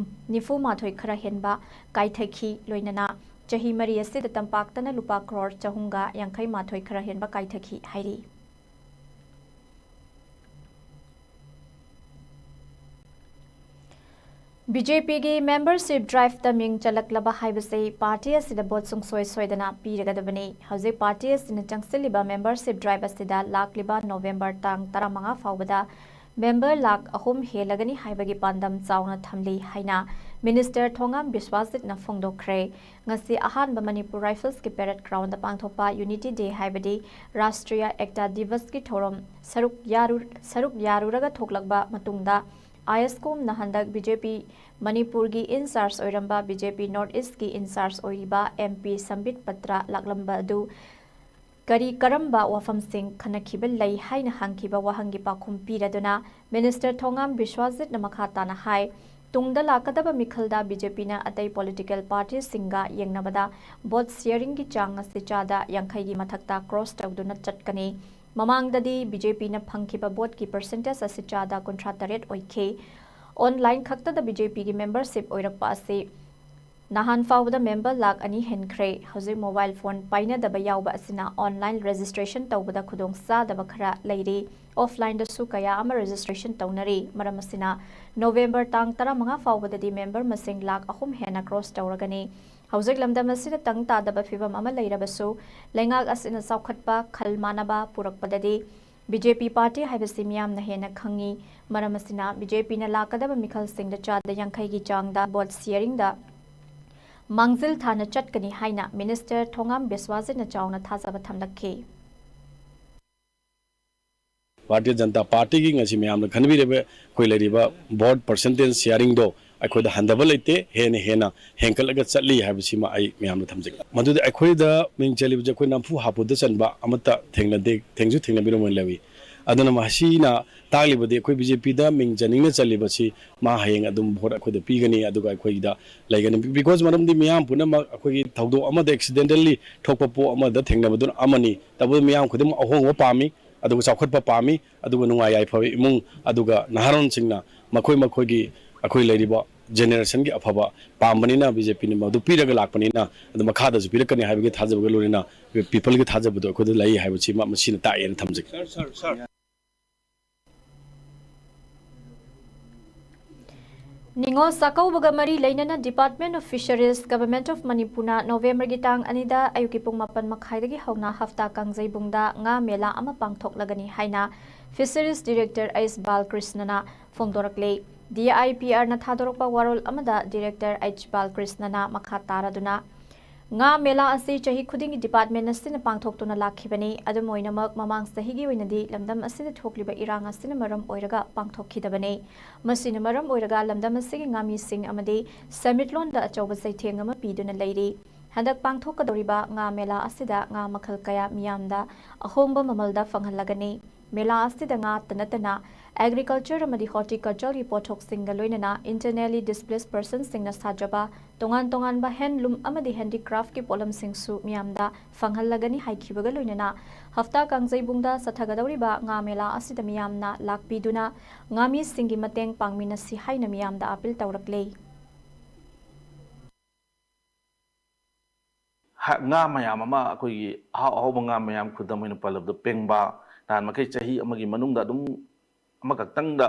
ꯅꯤꯐꯨ ꯃꯥꯊꯣꯏ ꯈꯔ ꯍꯦꯟꯕ ꯀꯥꯏꯊꯈꯤ꯫ ꯂꯣꯏꯅꯅ ꯆꯍꯤ ꯃꯔꯤ ꯑꯁꯤꯗ ꯇꯝꯄꯥꯛꯇꯅ ꯂꯨꯄꯥ ꯀ꯭ꯔꯣꯔ ꯆꯍꯨꯝꯒ ꯌꯥꯡꯈꯩ ꯃꯥꯊꯣꯏ ꯈꯔ ꯍꯦꯟꯕ ꯀꯥꯏꯊꯈꯤ ꯍꯥꯏꯔꯤ꯫ B J P ꯒꯤ membership drive ꯇ ꯃꯤꯡ ꯆꯜꯂꯛꯂꯕ ꯍꯥꯏꯕꯁꯤ party ꯑꯁꯤꯗ vote ꯁꯨꯡꯁꯣꯏ ꯁꯣꯏꯗꯅ ꯄꯤꯔꯒꯗꯕꯅꯤ꯫ ꯍꯧꯖꯤꯛ party ꯑꯁꯤꯅ ꯆꯪꯁꯤꯜꯂꯤꯕ membership drive ꯑꯁꯤꯗ ꯂꯥꯛꯂꯤꯕ November ꯇꯥꯡ ꯇꯔꯥꯃꯉꯥ ꯐꯥꯎꯕꯗ member ꯂꯥꯈ ꯑꯍꯨꯝ ꯍꯦꯜꯂꯒꯅꯤ ꯍꯥꯏꯕꯒꯤ ꯄꯥꯟꯗꯝ ꯆꯥꯎꯅ ꯊꯝꯂꯤ ꯍꯥꯏꯅ Minister ꯊꯣꯉꯥꯝ ꯕꯤꯁ꯭ꯋꯥꯁꯖꯤꯠꯅ ꯐꯣꯡꯗꯣꯛꯈ꯭ꯔꯦ꯫ ꯉꯁꯤ ꯑꯍꯥꯟꯕ Manipur Rifles ꯀꯤ parade ground ꯗ ꯄꯥꯡꯊꯣꯛꯄ Unity Day ꯍꯥꯏꯕꯗꯤ ꯔꯥꯁꯇ꯭ꯔꯤꯌ ꯑꯦꯛꯇꯥ ꯗꯤꯕꯁ ꯀꯤ ꯊꯧꯔꯝ ꯁꯔꯨꯛ ꯌꯥꯔꯨ-, ꯁꯔꯨꯛ ꯌꯥꯔꯨꯔꯒ ꯊꯣꯛꯂꯛꯄ ꯃꯇꯨꯡꯗ, ꯑꯥꯏ ꯑꯦꯁ ꯀꯣꯝꯅ ꯍꯟꯗꯛ B J P ꯃꯅꯤꯄꯨꯔꯒꯤ in charge ꯑꯣꯏꯔꯝꯕ B J P North East ꯀꯤ in charge ꯑꯣꯏꯔꯤꯕ M P ꯁꯝꯕꯤꯠ ꯄꯇ꯭ꯔ ꯂꯥꯛꯂꯝꯕ ꯑꯗꯨ ꯀꯔꯤ ꯀꯔꯝꯕ ꯋꯥꯐꯝꯁꯤꯡ ꯈꯟꯅꯈꯤꯕ ꯂꯩ ꯍꯥꯏꯅ ꯍꯪꯈꯤꯕ ꯋꯥꯍꯪꯒꯤ ꯄꯥꯎꯈꯨꯝ ꯄꯤꯔꯗꯨꯅ Minister ꯊꯣꯉꯥꯝ ꯕꯤꯁ꯭ꯋꯥꯁꯖꯤꯠꯅ ꯃꯈꯥ ꯇꯥꯅ ꯍꯥꯏ, ꯇꯨꯡꯗ ꯂꯥꯛꯀꯗꯕ ꯃꯤꯈꯜꯗ B J P ꯅ ꯑꯇꯩ political party ꯁꯤꯡꯒ ꯌꯦꯡꯅꯕꯗ vote sharing ꯒꯤ ꯆꯥꯡ ꯑꯁꯤ ꯆꯥꯗ ꯌꯥꯡꯈꯩꯒꯤ ꯃꯊꯛꯇ cross ꯇꯧꯗꯨꯅ ꯆꯠꯀꯅꯤ꯫ ꯃꯃꯥꯡꯗꯗꯤ B J P ꯅ ꯐꯪꯈꯤꯕ vote ꯀꯤ percentage ꯑꯁꯤ ꯆꯥꯗ ꯀꯨꯟꯊ꯭ꯔꯥ ꯇꯔꯦꯠ ꯑꯣꯏꯈꯤ꯫ Online ꯈꯛꯇꯗ B J P ꯒꯤ membership ꯑꯣꯏꯔꯛꯄ ꯑꯁꯤ ꯅꯍꯥꯟ ꯐꯥꯎꯕꯗ member ꯂꯥꯈ ꯑꯅꯤ ꯍꯦꯟꯈ꯭ꯔꯦ꯫ ꯍꯧꯖꯤꯛ mobile phone ꯄꯥꯏꯅꯗꯕ ꯌꯥꯎꯕ ꯑꯁꯤꯅ online registration ꯇꯧꯕꯗ ꯈꯨꯗꯣꯡ ꯆꯥꯗꯕ ꯈꯔ ꯂꯩꯔꯤ꯫ Offline ꯗꯁꯨ ꯀꯌꯥ ꯑꯃ registration ꯇꯧꯅꯔꯤ꯫ ꯃꯔꯝ ꯑꯁꯤꯅ November ꯇꯥꯡ ꯇꯔꯥꯃꯉꯥ ꯐꯥꯎꯕꯗꯗꯤ member ꯃꯁꯤꯡ ꯂꯥꯈ ꯑꯍꯨꯝ ꯍꯦꯟꯅ cross ꯇꯧꯔꯒꯅꯤ꯫ ꯍꯧꯖꯤꯛ ꯂꯝꯗꯝ ꯑꯁꯤꯗ ꯇꯪ ꯇꯥꯗꯕ ꯐꯤꯚꯝ ꯑꯃ ꯂꯩꯔꯕꯁꯨ, ꯂꯩꯉꯥꯛ ꯑꯁꯤꯅ ꯆꯥꯎꯈꯠꯄ ꯈꯜ ꯃꯥꯟꯅꯕ ꯄꯨꯔꯛꯄꯗꯗꯤ B J P party ꯍꯥꯏꯕꯁꯤ ꯃꯤꯌꯥꯝꯅ ꯍꯦꯟꯅ ꯈꯪꯉꯤ꯫ ꯃꯔꯝ ꯑꯁꯤꯅ B J P ꯅ ꯂꯥꯛꯀꯗꯕ ꯃꯤꯈꯜꯁꯤꯡꯗ ꯆꯥꯗ ꯌꯥꯡꯈꯩꯒꯤ ꯆꯥꯡꯗ vote sharing ꯗ ꯃꯥꯡꯖꯤꯜ ꯊꯥꯅ ꯆꯠꯀꯅꯤ ꯍꯥꯏꯅ Minister ꯊꯣꯉꯥꯝ ꯕꯤꯁ꯭ꯋꯥꯁꯖꯤꯠꯅ ꯆꯥꯎꯅ ꯊꯥꯖꯕ ꯊꯝꯂꯛꯈꯤ꯫ ꯚꯥꯔꯇꯤꯌ ꯖꯅꯇꯥ ꯄꯥꯔꯇꯤꯒꯤ ꯉꯁꯤ ꯃꯌꯥꯝꯅ ꯈꯟꯕꯤꯔꯤꯕ ꯑꯩꯈꯣꯏ ꯂꯩꯔꯤꯕ vote percentage sharing ꯗꯣ ꯑꯩꯈꯣꯏꯗ ꯍꯟꯊꯕ ꯂꯩꯇꯦ, ꯍꯦꯟꯅ ꯍꯦꯟꯅ ꯍꯦꯟꯒꯠꯂꯒ ꯆꯠꯂꯤ ꯍꯥꯏꯕꯁꯤꯃ ꯑꯩ ꯃꯌꯥꯝꯗ ꯊꯝꯖꯒꯦ꯫ ꯃꯗꯨꯗꯤ ꯑꯩꯈꯣꯏꯗ ꯃꯤꯡ ꯆꯜꯂꯤꯕꯁꯦ ꯑꯩꯈꯣꯏ ꯅꯝꯐꯨ ꯍꯥꯐꯨꯗ ꯆꯟꯕ ꯑꯃꯠꯇ ꯊꯦꯡꯅꯗꯦ, ꯊꯦꯡꯁꯨ ꯊꯦꯡꯅꯕꯤꯔꯝꯃꯣꯏ ꯂꯧꯏ꯫ ꯑꯗꯨꯅ ꯃꯁꯤꯅ ꯇꯥꯛꯂꯤꯕꯗꯤ ꯑꯩꯈꯣꯏ ꯕꯤ ꯖꯦ ꯄꯤꯗ ꯃꯤꯡ ꯆꯟꯅꯤꯡꯅ ꯆꯜꯂꯤꯕꯁꯤ ꯃꯥ ꯍꯌꯦꯡ ꯑꯗꯨꯝ ꯚꯣꯠ ꯑꯩꯈꯣꯏꯗ ꯄꯤꯒꯅꯤ, ꯑꯗꯨꯒ ꯑꯩꯈꯣꯏꯒꯤꯗ ꯂꯩꯒꯅꯤ꯫ Because ꯃꯔꯝꯗꯤ ꯃꯤꯌꯥꯝ ꯄꯨꯝꯅꯃꯛ ꯑꯩꯈꯣꯏꯒꯤ ꯊꯧꯗꯣꯛ ꯑꯃꯗ accidentally ꯊꯣꯛꯄ ꯄꯣꯠ ꯑꯃꯗ ꯊꯦꯡꯅꯕꯗꯨꯅ ꯑꯃꯅꯤ꯫ ꯇꯧꯕꯗ ꯃꯤꯌꯥꯝ ꯈꯨꯗꯤꯡꯃꯛ ꯑꯍꯣꯡꯕ ꯄꯥꯝꯃꯤ, ꯑꯗꯨꯒ ꯆꯥꯎꯈꯠꯄ ꯄꯥꯝꯃꯤ, ꯑꯗꯨꯒ ꯅꯨꯡꯉꯥꯏ ꯌꯥꯏꯐꯕ ꯏꯃꯨꯡ, ꯑꯗꯨꯒ ꯅꯍꯥꯔꯣꯟꯁꯤꯡꯅ ꯃꯈꯣꯏ ꯃꯈꯣꯏꯒꯤ ꯑꯩꯈꯣꯏ ꯂꯩꯔꯤꯕ generationꯒꯤ ꯑꯐꯕ ꯄꯥꯝꯕꯅꯤꯅ ꯕꯤ ꯖꯦ ꯄꯤꯅ ꯃꯗꯨ ꯄꯤꯔꯒ ꯂꯥꯛꯄꯅꯤꯅ, ꯑꯗꯨ ꯃꯈꯥꯗꯁꯨ ꯄꯤꯔꯛꯀꯅꯤ ꯍꯥꯏꯕꯒꯤ ꯊꯥꯖꯕꯒ ꯂꯣꯏꯅꯅ peopleꯒꯤ ꯊꯥꯖꯕꯗꯣ ꯑꯩꯈꯣꯏꯗ ꯂꯩ ꯍꯥꯏꯕꯁꯤ ꯃ-, ꯃꯁꯤꯅ ꯇꯥꯛꯑꯦꯅ ꯊꯝꯖꯒꯦ꯫ ꯅꯤꯉꯣꯜ ꯆꯥꯛꯀꯧꯕꯒ ꯃꯔꯤ ꯂꯩꯅꯅ Department of Fisheries, Government of ꯃꯅꯤꯄꯨꯔꯅ ꯅꯣꯕꯦꯝꯕꯔꯒꯤ ꯇꯥꯡ ꯑꯅꯤꯗ ꯑꯌꯨꯛꯀꯤ ꯄꯨꯡ ꯃꯥꯄꯟ ꯃꯈꯥꯏꯗꯒꯤ ꯍꯧꯅ ꯍꯞꯇꯥ ꯀꯥꯡꯖꯩꯕꯨꯡꯗ ꯉꯥ ꯃꯦꯂꯥ ꯑꯃ ꯄꯥꯡꯊꯣꯛꯂꯒꯅꯤ ꯍꯥꯏꯅ Fisheries Director ꯑꯩꯆ ꯕꯥꯜꯀ꯭ꯔꯤꯁꯅꯅ ꯐꯣꯡꯗꯣꯔꯛꯂꯦ꯫ D I P Rꯅ ꯊꯥꯗꯣꯔꯛꯄ ꯋꯥꯔꯣꯜ ꯑꯃꯗ Director ꯑꯩꯆ ꯕꯥꯜꯀ꯭ꯔꯤꯁꯅꯅ ꯃꯈꯥ ꯇꯥꯔꯗꯨꯅ, ꯉꯥ ꯃꯦꯂꯥ ꯑꯁꯤ ꯆꯍꯤ ꯈꯨꯗꯤꯡꯒꯤ department ꯑꯁꯤꯅ ꯄꯥꯡꯊꯣꯛꯇꯨꯅ ꯂꯥꯛꯈꯤꯕꯅꯤ꯫ ꯑꯗꯨꯝ ꯑꯣꯏꯅꯃꯛ, ꯃꯃꯥꯡ ꯆꯍꯤꯒꯤ ꯑꯣꯏꯅꯗꯤ ꯂꯝꯗꯝ ꯑꯁꯤꯗ ꯊꯣꯛꯂꯤꯕ ꯏꯔꯥꯡ ꯑꯁꯤꯅ ꯃꯔꯝ ꯑꯣꯏꯔꯒ ꯄꯥꯡꯊꯣꯛꯈꯤꯗꯕꯅꯤ꯫ ꯃꯁꯤꯅ ꯃꯔꯝ ꯑꯣꯏꯔꯒ ꯂꯝꯗꯝ ꯑꯁꯤꯒꯤ ꯉꯥꯃꯤꯁꯤꯡ ꯑꯃꯗꯤ ꯁꯦꯟꯃꯤꯠꯂꯣꯟꯗ ꯑꯆꯧꯕ ꯆꯩꯊꯦꯡ ꯑꯃ ꯄꯤꯗꯨꯅ ꯂꯩꯔꯤ꯫ ꯍꯟꯗꯛ ꯄꯥꯡꯊꯣꯛꯀꯗꯧꯔꯤꯕ ꯉꯥ ꯃꯦꯂꯥ ꯑꯁꯤꯗ ꯉꯥ ꯃꯈꯜ ꯀꯌꯥ ꯃꯤꯌꯥꯝꯗ ꯑꯍꯣꯡꯕ ꯃꯃꯜꯗ ꯐꯪꯍꯜꯂꯒꯅꯤ꯫ ꯃꯦꯂꯥ ꯑꯁꯤꯗ ꯉꯥꯇ ꯅꯠꯇꯅ agriculture ꯑꯃꯗꯤ horticultureꯒꯤ ꯄꯣꯠꯊꯣꯛꯁꯤꯡꯒ ꯂꯣꯏꯅꯅ internally displaced personꯁꯤꯡꯅ ꯁꯥꯖꯕ ꯇꯣꯉꯥꯟ ꯇꯣꯉꯥꯟꯕ handloom ꯑꯃꯗꯤ handicraftꯀꯤ ꯄꯣꯠꯂꯝꯁꯤꯡꯁꯨ ꯃꯤꯌꯥꯝꯗ ꯐꯪꯍꯜꯂꯒꯅꯤ ꯍꯥꯏꯈꯤꯕꯒ ꯂꯣꯏꯅꯅ, ꯍꯞꯇꯥ ꯀꯥꯡꯖꯩꯕꯨꯡꯗ ꯆꯠꯊꯒꯗꯧꯔꯤꯕ ꯉꯥ ꯃꯦꯂꯥ ꯑꯁꯤꯗ ꯃꯤꯌꯥꯝꯅ ꯂꯥꯛꯄꯤꯗꯨꯅ ꯉꯥꯃꯤꯁꯤꯡꯒꯤ ꯃꯇꯦꯡ ꯄꯥꯡꯃꯤꯟꯅꯁꯤ ꯍꯥꯏꯅ ꯃꯤꯌꯥꯝꯗ appeal ꯇꯧꯔꯛꯂꯦ꯫ ꯍ-, ꯉꯥ ꯃꯌꯥꯝ ꯑꯃ, ꯑꯩꯈꯣꯏꯒꯤ ꯑꯍꯥꯎ ꯑꯍꯥꯎꯕ ꯉꯥ ꯃꯌꯥꯝ, ꯈꯨꯗꯝ ꯑꯣꯏꯅ ꯄꯜꯂꯕꯗ ꯄꯦꯡꯕꯥ, ꯅꯍꯥꯟ ꯃꯈꯩ ꯆꯍꯤ ꯑꯃꯒꯤ ꯃꯅꯨꯡꯗ ꯑꯗꯨꯝ ꯑꯃꯈꯛꯇꯪꯗ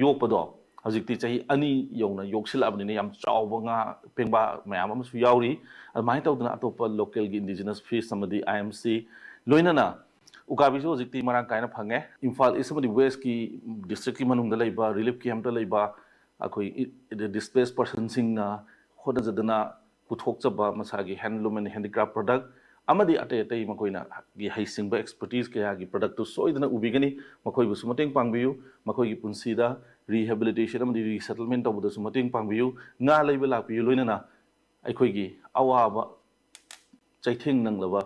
ꯌꯣꯛꯄꯗꯣ, ꯍꯧꯖꯤꯛꯇꯤ ꯆꯍꯤ ꯑꯅꯤ ꯌꯧꯅ ꯌꯣꯛꯁꯤꯜꯂꯛꯑꯕꯅꯤꯅ ꯌꯥꯝ ꯆꯥꯎꯕ ꯉꯥ ꯄꯦꯡꯕꯥ ꯃꯌꯥꯝ ꯑꯃꯁꯨ ꯌꯥꯎꯔꯤ꯫ ꯑꯗꯨꯃꯥꯏꯅ ꯇꯧꯗꯅ ꯑꯇꯣꯞꯄ localꯒꯤ indigenous fish ꯑꯃꯗꯤ I M C, ꯂꯣꯏꯅꯅ ꯎꯀꯥꯕꯤꯁꯨ ꯍꯧꯖꯤꯛꯇꯤ ꯃꯔꯥꯡ ꯀꯥꯏꯅ ꯐꯪꯉꯦ꯫ ꯏꯝꯐꯥꯜ East ꯑꯃꯗꯤ Westꯀꯤ districtꯀꯤ ꯃꯅꯨꯡꯗ ꯂꯩꯕ relief campꯇ ꯂꯩꯕ ꯑꯩꯈꯣꯏ displaced personꯁꯤꯡꯅ ꯍꯣꯠꯅꯖꯗꯅ ꯄꯨꯊꯣꯛꯆꯕ ꯃꯁꯥꯒꯤ handloom and handicraft product ꯑꯃꯗꯤ ꯑꯇꯩ ꯑꯇꯩ ꯃꯈꯣꯏꯅ ꯒꯤ ꯍꯩꯁꯤꯡꯕ expertise ꯀꯌꯥꯒꯤ productꯇꯨ ꯁꯣꯏꯗꯅ ꯎꯕꯤꯒꯅꯤ꯫ ꯃꯈꯣꯏꯕꯨꯁꯨ ꯃꯇꯦꯡ ꯄꯥꯡꯕꯤꯌꯨ꯫ ꯃꯈꯣꯏꯒꯤ ꯄꯨꯟꯁꯤꯗ rehabilitation ꯑꯃꯗꯤ resettlement ꯇꯧꯕꯗꯁꯨ ꯃꯇꯦꯡ ꯄꯥꯡꯕꯤꯌꯨ꯫ ꯉꯥ ꯂꯩꯕ ꯂꯥꯛꯄꯤꯌꯨ, ꯂꯣꯏꯅꯅ ꯑꯩꯈꯣꯏꯒꯤ ꯑꯋꯥꯕ ꯆꯩꯊꯦꯡ ꯅꯪꯂꯕ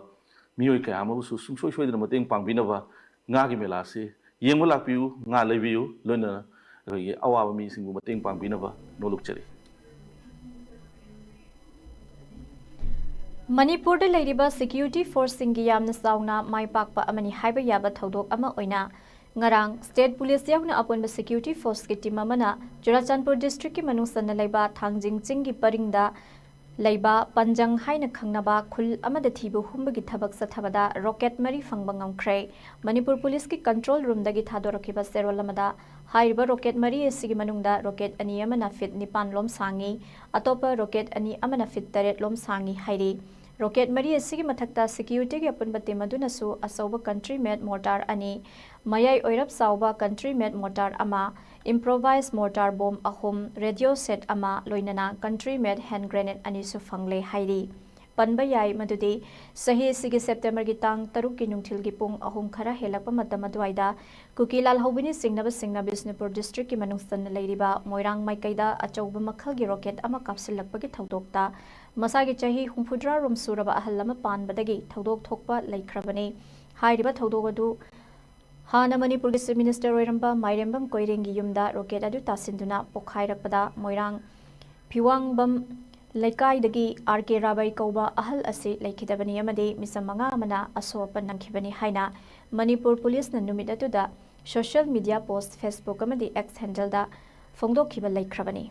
ꯃꯤꯑꯣꯏ ꯀꯌꯥ ꯑꯃꯕꯨꯁꯨ ꯁꯨꯡꯁꯣꯏ ꯁꯣꯏꯗꯅ ꯃꯇꯦꯡ ꯄꯥꯡꯕꯤꯅꯕ ꯉꯥꯒꯤ ꯃꯦꯂꯥ ꯑꯁꯤ ꯌꯦꯡꯕ ꯂꯥꯛꯄꯤꯌꯨ, ꯉꯥ ꯂꯩꯕꯤꯌꯨ, ꯂꯣꯏꯅꯅ ꯑꯩꯈꯣꯏꯒꯤ ꯑꯋꯥꯕ ꯃꯤꯁꯤꯡꯕꯨ ꯃꯇꯦꯡ ꯄꯥꯡꯕꯤꯅꯕ ꯅꯣꯂꯨꯛꯆꯔꯤ꯫ ꯃꯅꯤꯄꯨꯔꯗ ꯂꯩꯔꯤꯕ ꯁꯦꯀ꯭ꯌꯨꯔꯤꯇꯤ ꯐꯣꯔꯁꯁꯤꯡꯒꯤ ꯌꯥꯝꯅ ꯆꯥꯎꯅ ꯃꯥꯏ ꯄꯥꯛꯄ ꯑꯃꯅꯤ ꯍꯥꯏꯕ ꯌꯥꯕ ꯊꯧꯗꯣꯛ ꯑꯃ ꯑꯣꯏꯅ ꯉꯔꯥꯡ ꯁ꯭ꯇꯦꯠ ꯄꯨꯂꯤꯁ ꯌꯥꯎꯅ ꯑꯄꯨꯟꯕ ꯁꯦꯀ꯭ꯌꯨꯔꯤꯇꯤ ꯐꯣꯔꯁꯀꯤ ꯇꯤꯝ ꯑꯃꯅ ꯆꯨꯔꯥꯆꯥꯟꯄꯨꯔ ꯗꯤꯁꯇ꯭ꯔꯤꯛꯀꯤ ꯃꯅꯨꯡ ꯆꯟꯅ ꯂꯩꯕ ꯊꯥꯡꯖꯤꯡ ꯆꯤꯡꯒꯤ ꯄꯔꯤꯡꯗ ꯂꯩꯕ ꯄꯟꯖꯪ ꯍꯥꯏꯅ ꯈꯪꯅꯕ ꯈꯨꯜ ꯑꯃꯗ ꯊꯤꯕ ꯍꯨꯝꯕꯒꯤ ꯊꯕꯛ ꯆꯠꯊꯕꯗ ꯔꯣꯀꯦꯠ ꯃꯔꯤ ꯐꯪꯕ ꯉꯝꯈ꯭ꯔꯦ꯫ ꯃꯅꯤꯄꯨꯔ ꯄꯨꯂꯤꯁꯀꯤ ꯀꯟꯇ꯭ꯔꯣꯜ ꯔꯨꯝꯗꯒꯤ ꯊꯥꯗꯣꯔꯛꯈꯤꯕ ꯆꯦꯔꯣꯜ ꯑꯃꯗ ꯍꯥꯏꯔꯤꯕ ꯔꯣꯀꯦꯠ ꯃꯔꯤ ꯑꯁꯤꯒꯤ ꯃꯅꯨꯡꯗ ꯔꯣꯀꯦꯠ ꯑꯅꯤ ꯑꯃꯅ ꯐꯤꯠ ꯅꯤꯄꯥꯟ ꯂꯣꯝ ꯁꯥꯡꯉꯤ, ꯑꯇꯣꯞꯄ ꯔꯣꯀꯦꯠ ꯑꯅꯤ ꯑꯃꯅ ꯐꯤꯠ ꯇꯔꯦꯠ ꯂꯣꯝ ꯁꯥꯡꯉꯤ ꯍꯥꯏꯔꯤ꯫ ꯔꯣꯀꯦꯠ ꯃꯔꯤ ꯑꯁꯤꯒꯤ ꯃꯊꯛꯇ ꯁꯦꯀ꯭ꯌꯨꯔꯤꯇꯤꯒꯤ ꯑꯄꯨꯟꯕ ꯇꯤꯝ ꯑꯗꯨꯅꯁꯨ ꯑꯆꯧꯕ ꯀꯟꯇ꯭ꯔꯤ ꯃꯦꯗ ꯃꯣꯔꯇꯥꯔ ꯑꯅꯤ, ꯃꯌꯥꯏ ꯑꯣꯏꯔꯞ ꯆꯥꯎꯕ ꯀꯟꯇ꯭ꯔꯤ ꯃꯦꯗ ꯃꯣꯔꯇꯥꯔ ꯑꯃ, ꯏꯝꯄ꯭ꯔꯣꯚꯥꯏꯖ ꯃꯣꯔꯇꯥꯔ ꯕꯣꯝ ꯑꯍꯨꯝ, ꯔꯦꯗꯤꯑꯣ ꯁꯦꯠ ꯑꯃ, ꯂꯣꯏꯅꯅ ꯀꯟꯇ꯭ꯔꯤ ꯃꯦꯗ ꯍꯦꯟ ꯒ꯭ꯔꯦꯅꯦꯗ ꯑꯅꯤꯁꯨ ꯐꯪꯂꯦ ꯍꯥꯏꯔꯤ꯫ ꯄꯟꯕ ꯌꯥꯏ ꯃꯗꯨꯗꯤ ꯆꯍꯤ ꯑꯁꯤꯒꯤ ꯁꯦꯞꯇꯦꯝꯕꯔꯒꯤ ꯇꯥꯡ ꯇꯔꯨꯛꯀꯤ ꯅꯨꯡꯊꯤꯜꯒꯤ ꯄꯨꯡ ꯑꯍꯨꯝ ꯈꯔ ꯍꯦꯜꯂꯛꯄ ꯃꯇꯝ ꯑꯗꯨꯋꯥꯏꯗ ꯀꯨꯀꯤ ꯂꯥꯜꯍꯧꯕꯤꯅ ꯆꯤꯡꯅꯕꯁꯤꯡꯅ ꯕꯤꯁꯅꯨꯄꯨꯔ ꯗꯤꯁꯇ꯭ꯔꯤꯛꯀꯤ ꯃꯅꯨꯡ ꯆꯟꯅ ꯂꯩꯔꯤꯕ ꯃꯣꯏꯔꯥꯡ ꯃꯥꯏꯀꯩꯗ ꯑꯆꯧꯕ ꯃꯈꯜꯒꯤ ꯔꯣꯀꯦꯠ ꯑꯃ ꯀꯥꯞꯁꯤꯜꯂꯛꯄꯒꯤ ꯊꯧꯗꯣꯛꯇ ꯃꯁꯥꯒꯤ ꯆꯍꯤ ꯍꯨꯝꯐꯨꯇꯔꯥ ꯔꯣꯝ ꯁꯨꯔꯕ ꯑꯍꯜ ꯑꯃ ꯄꯥꯟꯕꯗꯒꯤ ꯊꯧꯗꯣꯛ ꯊꯣꯛꯄ ꯂꯩꯈ꯭ꯔꯕꯅꯤ꯫ ꯍꯥꯏꯔꯤꯕ ꯊꯧꯗꯣꯛ ꯑꯗꯨ ꯍꯥꯟꯅ ꯃꯅꯤꯄꯨꯔꯒꯤ ꯆꯤꯐ ꯃꯤꯅꯤꯁꯇꯔ ꯑꯣꯏꯔꯝꯕ ꯃꯥꯏꯔꯦꯝꯕꯝ ꯀꯣꯏꯔꯦꯡꯒꯤ ꯌꯨꯝꯗ ꯔꯣꯀꯦꯠ ꯑꯗꯨ ꯇꯥꯁꯤꯟꯗꯨꯅ ꯄꯣꯈꯥꯏꯔꯛꯄꯗ ꯃꯣꯏꯔꯥꯡ ꯐꯤꯋꯥꯡꯕꯝ ꯂꯩꯀꯥꯏꯗꯒꯤ ꯑꯥꯔ ꯀꯦ ꯔꯥꯕꯩ ꯀꯧꯕ ꯑꯍꯜ ꯑꯁꯤ ꯂꯩꯈꯤꯗꯕꯅꯤ ꯑꯃꯗꯤ ꯃꯤꯆꯝ ꯃꯉꯥ ꯑꯃꯅ ꯑꯁꯣꯛ ꯑꯄꯟ ꯅꯪꯈꯤꯕꯅꯤ ꯍꯥꯏꯅ ꯃꯅꯤꯄꯨꯔ ꯄꯨꯂꯤꯁꯅ ꯅꯨꯃꯤꯠ ꯑꯗꯨꯗ ꯁꯣꯁꯤꯌꯦꯜ ꯃꯤꯗꯤꯌꯥ ꯄꯣꯁ꯭ꯠ, ꯐꯦꯁꯕꯨꯛ ꯑꯃꯗꯤ ꯑꯦꯛꯁ ꯍꯦꯟꯗꯜꯗ ꯐꯣꯡꯗꯣꯛꯈꯤꯕ ꯂꯩꯈ꯭ꯔꯕꯅꯤ꯫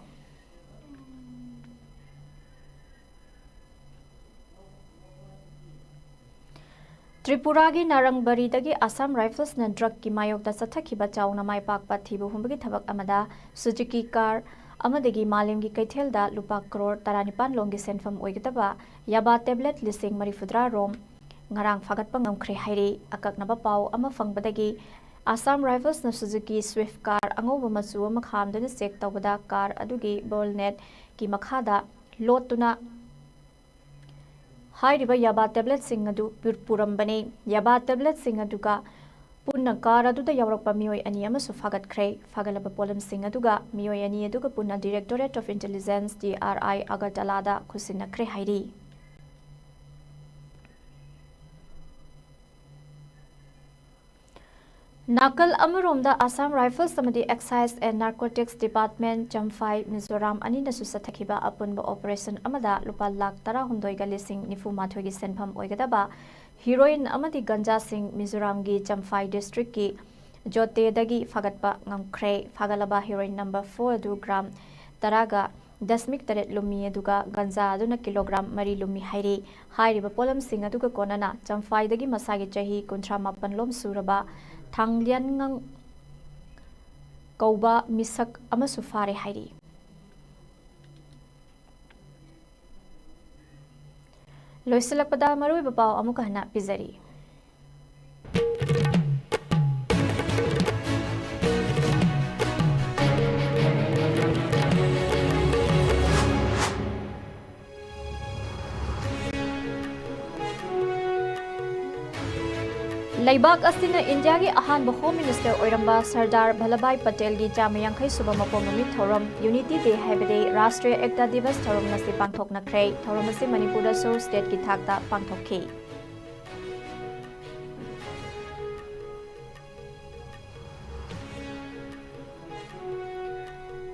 ꯇ꯭ꯔꯤꯄꯨꯔꯥꯒꯤ ꯅꯥꯔꯪꯕꯔꯤꯗꯒꯤ ꯑꯁꯥꯝ ꯔꯥꯏꯐꯜꯁꯅ ꯗ꯭ꯔꯒꯀꯤ ꯃꯥꯌꯣꯛꯇ ꯆꯠꯊꯈꯤꯕ ꯆꯥꯎꯅ ꯃꯥꯏ ꯄꯥꯛꯄ ꯊꯤꯕ ꯍꯨꯝꯕꯒꯤ ꯊꯕꯛ ꯑꯃꯗ ꯁꯨꯖꯨꯀꯤ ꯀꯥꯔ ꯑꯃꯗꯒꯤ ꯃꯥꯂꯦꯝꯒꯤ ꯀꯩꯊꯦꯜꯗ ꯂꯨꯄꯥ ꯀ꯭ꯔꯣꯔ ꯇꯔꯥꯅꯤꯄꯥꯟ ꯂꯣꯝꯒꯤ ꯁꯦꯟꯐꯝ ꯑꯣꯏꯒꯗꯕ ꯌꯥꯕꯥ ꯇꯦꯕ꯭ꯂꯦꯠ ꯂꯤꯁꯤꯡ ꯃꯔꯤꯐꯨꯇꯔꯥ ꯔꯣꯝ ꯉꯔꯥꯡ ꯐꯥꯒꯠꯄ ꯉꯝꯈ꯭ꯔꯦ ꯍꯥꯏꯔꯤ꯫ ꯑꯀꯛꯅꯕ ꯄꯥꯎ ꯑꯃ ꯐꯪꯕꯗꯒꯤ ꯑꯁꯥꯝ ꯔꯥꯏꯐꯜꯁꯅ ꯁꯨꯖꯨꯀꯤ ꯁ꯭ꯋꯤꯐ ꯀꯥꯔ ꯑꯉꯧꯕ ꯃꯆꯨ ꯑꯃ ꯈꯥꯝꯗꯨꯅ ꯆꯦꯛ ꯇꯧꯕꯗ ꯀꯥꯔ ꯑꯗꯨꯒꯤ ꯕꯣꯅꯦꯠꯀꯤ ꯃꯈꯥꯗ ꯂꯣꯠꯇꯨꯅ ꯍꯥꯏꯔꯤꯕ ꯌꯥꯕꯥ ꯇꯦꯕ꯭ꯂꯦꯠꯁꯤꯡ ꯑꯗꯨ ꯄꯨ-, ꯄꯨꯔꯝꯕꯅꯤ꯫ ꯌꯥꯕꯥ ꯇꯦꯕ꯭ꯂꯦꯠꯁꯤꯡ ꯑꯗꯨꯒ ꯄꯨꯟꯅ ꯀꯥꯔ ꯑꯗꯨꯗ ꯌꯥꯎꯔꯛꯄ ꯃꯤꯑꯣꯏ ꯑꯅꯤ ꯑꯃꯁꯨ ꯐꯥꯒꯠꯈ꯭ꯔꯦ꯫ ꯐꯥꯒꯠꯂꯕ ꯄꯣꯠꯂꯝꯁꯤꯡ ꯑꯗꯨꯒ ꯃꯤꯑꯣꯏ ꯑꯅꯤ ꯑꯗꯨꯒ ꯄꯨꯟꯅ Directorate of Intelligence, D R I, ꯑꯒꯔꯇꯂꯥꯗ ꯈꯨꯠꯁꯤꯟꯅꯈ꯭ꯔꯦ ꯍꯥꯏꯔꯤ꯫ ꯅꯥꯀꯜ ꯑꯃꯔꯣꯝꯗ, Assam Rifles ꯑꯃꯗꯤ Excise and Narcotics Department, Champhai, Mizoram ꯑꯅꯤꯅꯁꯨ ꯆꯠꯊꯈꯤꯕ ꯑꯄꯨꯟꯕ operation ꯑꯃꯗ ꯂꯨꯄꯥ ꯂꯥꯈ ꯇꯔꯥꯍꯨꯝꯗꯣꯏꯒ ꯂꯤꯁꯤꯡ ꯅꯤꯐꯨ ꯃꯥꯊꯣꯏꯒꯤ ꯁꯦꯟꯐꯝ ꯑꯣꯏꯒꯗꯕ heroin ꯑꯃꯗꯤ ꯒꯟꯖꯥꯁꯤꯡ ꯃꯤꯖꯣꯔꯥꯝꯒꯤ ꯆꯝꯐꯥꯏ districtꯀꯤ ꯖꯣꯇꯦꯗꯒꯤ ꯐꯥꯒꯠꯄ ꯉꯝꯈ꯭ꯔꯦ꯫ ꯐꯥꯒꯠꯂꯕ heroin number four ꯑꯗꯨ gram ꯇꯔꯥꯒ ꯗꯁꯃꯤꯛ ꯇꯔꯦꯠ ꯂꯨꯝꯃꯤ, ꯑꯗꯨꯒ ꯒꯟꯖꯥ ꯑꯗꯨꯅ kilogram ꯃꯔꯤ ꯂꯨꯝꯃꯤ ꯍꯥꯏꯔꯤ꯫ ꯍꯥꯏꯔꯤꯕ ꯄꯣꯠꯂꯝꯁꯤꯡ ꯑꯗꯨꯒ ꯀꯣꯟꯅꯅ ꯆꯝꯐꯥꯏꯗꯒꯤ ꯃꯁꯥꯒꯤ ꯆꯍꯤ ꯀꯨꯟꯊ꯭ꯔꯥ ꯃꯥꯄꯟ ꯂꯣꯝ ꯁꯨꯔꯕ ꯊꯥꯡꯂꯤꯌꯥꯟꯉꯪ ꯀꯧꯕ ꯃꯤꯁꯛ ꯑꯃꯁꯨ ꯐꯥꯔꯦ ꯍꯥꯏꯔꯤ꯫ ꯂꯣꯏꯁꯤꯜꯂꯛꯄꯗ ꯃꯔꯨꯑꯣꯏꯕ ꯄꯥꯎ ꯑꯃꯨꯛꯀ ꯍꯟꯅ ꯄꯤꯖꯔꯤ꯫ ꯂꯩꯕꯥꯛ ꯑꯁꯤꯅ ꯏꯟꯗꯤꯌꯥꯒꯤ ꯑꯍꯥꯟꯕ Home Minister ꯑꯣꯏꯔꯝꯕ ꯁꯔꯗꯥꯔ ꯚꯜꯂꯚꯚꯥꯏ ꯄꯇꯦꯜꯒꯤ ꯆꯥꯝꯃ ꯌꯥꯡꯈꯩ ꯁꯨꯕ ꯃꯄꯣꯛ ꯅꯨꯃꯤꯠ ꯊꯧꯔꯝ, Unity Day ꯍꯥꯏꯕꯗꯤ ꯔꯥꯁꯇ꯭ꯔꯤꯌ ꯑꯦꯛꯇꯥ ꯗꯤꯕꯁ ꯊꯧꯔꯝ ꯉꯁꯤ ꯄꯥꯡꯊꯣꯛꯅꯈ꯭ꯔꯦ꯫ ꯊꯧꯔꯝ ꯑꯁꯤ ꯃꯅꯤꯄꯨꯔꯗꯁꯨ stateꯀꯤ ꯊꯥꯛꯇ ꯄꯥꯡꯊꯣꯛꯈꯤ꯫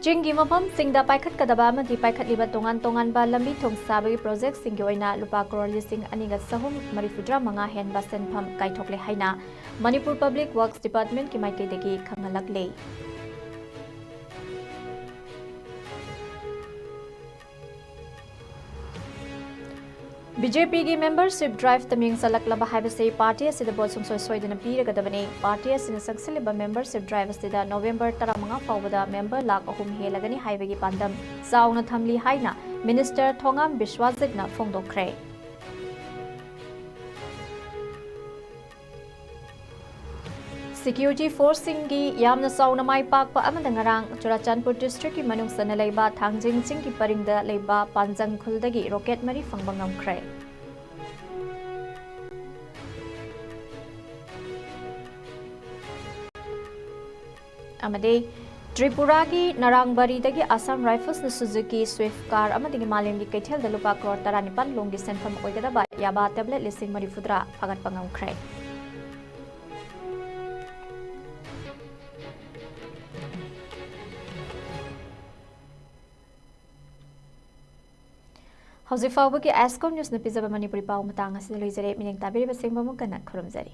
ꯆꯤꯡꯒꯤ ꯃꯐꯝꯁꯤꯡꯗ ꯄꯥꯏꯈꯠꯀꯗꯕ ꯑꯃꯗꯤ ꯄꯥꯏꯈꯠꯂꯤꯕ ꯇꯣꯉꯥꯟ ꯇꯣꯉꯥꯟꯕ ꯂꯝꯕꯤ ꯊꯣꯡ ꯁꯥꯕꯒꯤ projectꯁꯤꯡꯒꯤ ꯑꯣꯏꯅ ꯂꯨꯄꯥ ꯀ꯭ꯔꯣꯔ ꯂꯤꯁꯤꯡ ꯑꯅꯤꯒ ꯆꯍꯨꯝ ꯃꯔꯤꯐꯨꯇꯔꯥ ꯃꯉꯥ ꯍꯦꯟꯕ ꯁꯦꯟꯐꯝ ꯀꯥꯏꯊꯣꯛꯂꯦ ꯍꯥꯏꯅ ꯃꯅꯤꯄꯨꯔ Public Works Departmentꯀꯤ ꯃꯥꯏꯀꯩꯗꯒꯤ ꯈꯪꯍꯜꯂꯛꯂꯦ꯫ BJPꯒꯤ membership driveꯇ ꯃꯤꯡ ꯆꯜꯂꯛꯂꯕ ꯍꯥꯏꯕꯁꯤ party ꯑꯁꯤꯗ vote ꯁꯨꯡꯁꯣꯏ ꯁꯣꯏꯗꯅ ꯄꯤꯔꯒꯗꯕꯅꯤ꯫ Party ꯑꯁꯤꯅ ꯆꯪꯁꯤꯜꯂꯤꯕ membership drive ꯑꯁꯤꯗ November ꯇꯔꯥꯃꯉꯥ ꯐꯥꯎꯕꯗ member ꯂꯥꯈ ꯑꯍꯨꯝ ꯍꯦꯜꯂꯒꯅꯤ ꯍꯥꯏꯕꯒꯤ ꯄꯥꯟꯗꯝ ꯆꯥꯎꯅ ꯊꯝꯂꯤ ꯍꯥꯏꯅ Minister ꯊꯣꯉꯥꯝ ꯕꯤꯁ꯭ꯋꯥꯖꯤꯠꯅ ꯐꯣꯡꯗꯣꯛꯈ꯭ꯔꯦ꯫ Security forceꯁꯤꯡꯒꯤ ꯌꯥꯝꯅ ꯆꯥꯎꯅ ꯃꯥꯏ ꯄꯥꯛꯄ ꯑꯃꯗ ꯉꯔꯥꯡ ꯆꯨꯔꯥꯆꯥꯟꯄꯨꯔ districtꯀꯤ ꯃꯅꯨꯡ ꯆꯟꯅ ꯂꯩꯕ ꯊꯥꯡꯖꯤꯡ ꯆꯤꯡꯒꯤ ꯄꯔꯤꯡꯗ ꯂꯩꯕ ꯄꯥꯟꯖꯪ ꯈꯨꯜꯗꯒꯤ rocket ꯃꯔꯤ ꯐꯪꯕ ꯉꯝꯈ꯭ꯔꯦ꯫ ꯑꯃꯗꯤ ꯇ꯭ꯔꯤꯄꯨꯔꯥꯒꯤ ꯅꯔꯥꯡꯕꯥꯔꯤꯗꯒꯤ Assam Riflesꯅ Suzuki Swift car ꯑꯃꯗꯒꯤ ꯃꯥꯂꯦꯝꯒꯤ ꯀꯩꯊꯦꯜꯗ ꯂꯨꯄꯥ ꯀ꯭ꯔꯣꯔ ꯇꯔꯥꯅꯤꯄꯥꯟ ꯂꯣꯝꯒꯤ ꯁꯦꯟꯐꯝ ꯑꯣꯏꯒꯗꯕ ꯌꯥꯕꯥ tablet ꯂꯤꯁꯤꯡ ꯃꯔꯤꯐꯨꯇꯔꯥ ꯐꯥꯒꯠꯄ ꯉꯝꯈ꯭ꯔꯦ꯫ ꯍꯧꯖꯤꯛ ꯐꯥꯎꯕꯒꯤ ꯑꯦꯁꯀꯣꯝ ꯅ꯭ꯌꯨꯁꯅ ꯄꯤꯖꯕ ꯃꯅꯤꯄꯨꯔꯤ ꯄꯥꯎ ꯃꯇꯥꯡ ꯑꯁꯤꯗ ꯂꯣꯏꯖꯔꯦ꯫ ꯃꯤꯠꯌꯦꯡ ꯇꯥꯕꯤꯔꯤꯕꯁꯤꯡꯕꯨ ꯑꯃꯨꯛ ꯍꯟꯅ ꯈꯨꯔꯨꯝꯖꯔꯤ꯫